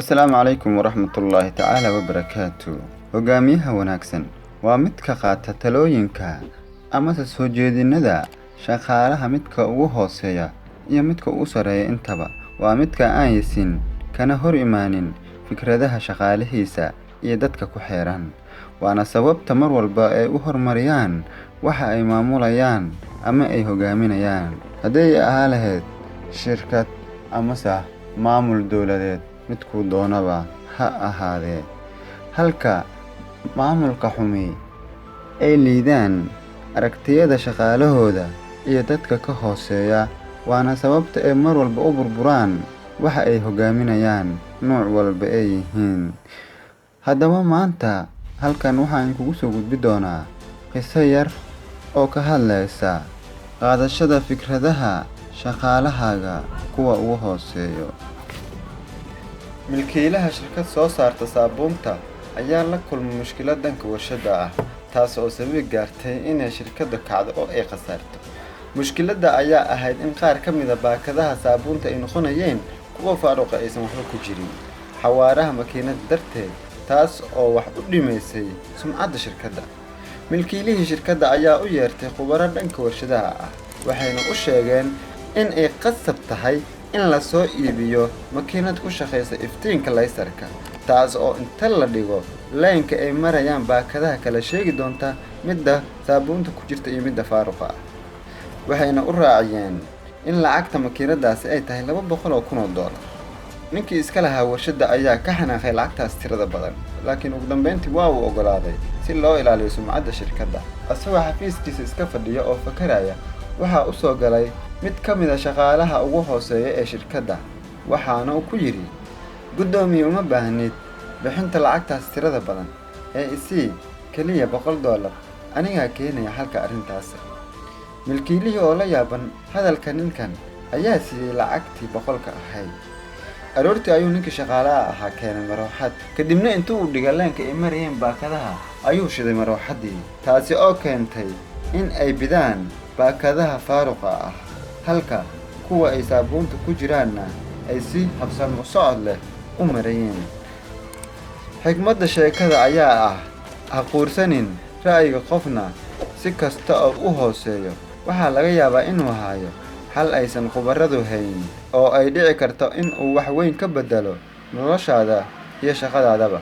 Asalaamu calaykum waraxmatullaahi tacaala wabarakaatu. Hogaamiyaha wanaagsan waa midka qaata talooyinka amase soo jeedinada shaqaalaha, midka ugu hooseeya iyo midka ugu sarreeya intaba. Waa midka aan yasin kana hor imaanin fikradaha shaqaalihiisa iyo dadka ku xeeran. Waana sababta mar walba ay u horumariyaan waxa ay maamulayaan ama ay hogaaminayaan. Hadday ahaan lahayd shirkad amase maamul dowladeed, midkuu doonaba ha ahaadee. Halka maamulka xumi ay liidaan aragtiyada shaqaalahooda iyo dadka ka hooseeya, waana sababta ay mar walba u burburaan waxa ay hogaaminayaan, nooc walba ay yihiin. Haddaba maanta halkan waxaan kugu soo gudbi doonaa qiso yar oo ka hadlaysa qaadashada fikradaha shaqaalahaaga kuwa ugu hooseeyo. Milkiilaha shirkad soo saarta saabuunta ayaa la kulmay mushkilad dhanka warshadda ah, taas oo sababi gaartay inay shirkaddu kacdo oo ay khasaarto. Mushkiladda ayaa ahayd in qaar ka mid ah baakadaha saabuunta ay noqonayeen kuwo faaruq ah, aysan waxba ku jirin xawaaraha makiinadda darteed, taas oo wax u dhimaysay sumcadda shirkadda. Milkiilihii shirkadda ayaa u yeertay khubaro dhanka warshadaha ah, waxayna u sheegeen in ay qasab tahay in la soo iibiyo makiinad ku shaqeysa iftiinka laysarka, taas oo inta la dhigo laynka ay marayaan baakadaha kala sheegi doonta midda saabuunta ku jirta iyo midda faaruqa ah. Waxayna u raaciyeen in lacagta makiinadaasi ay tahay $200,000. Ninkii iska lahaa warshadda ayaa ka xanaaqay lacagtaas tirada badan, laakiin ugu dambeyntii waa uu oggolaaday si loo ilaaliyo sumcadda shirkadda. Asagoo xafiiskiisa iska fadhiya oo fakaraya, waxaa u soo galay mid ka mid ah shaqaalaha ugu hooseeya ee shirkadda, waxaana uu ku yidhi: "Guddoomiye, uma baahnid bixinta lacagtaas tirada badan ee isii keliya $100, anigaa keenaya xalka arrintaas." Milkiilihii oo la yaaban hadalka ninkan ayaa siiyey lacagtii 100-ka ahayd. Aroortii ayuu ninkii shaqaalaha ahaa keenay marooxad, kadibna intuu uu dhigay leenka ay marayeen baakadaha ayuu shiday marooxaddii, taasi oo keentay in ay bidaan baakadaha faaruqa ah, halka kuwa ay saabuunta ku jiraanna ay si habsami u socod leh u marayeen. Xikmadda sheekada ayaa ah: ha quursanin ra'yiga qofna, si kasta oo u hooseeyo. Waxaa laga yaabaa inuu hayo xal aysan khubaradu hayn oo ay dhici karto in uu wax weyn ka beddelo noloshaada iyo shaqadaadaba.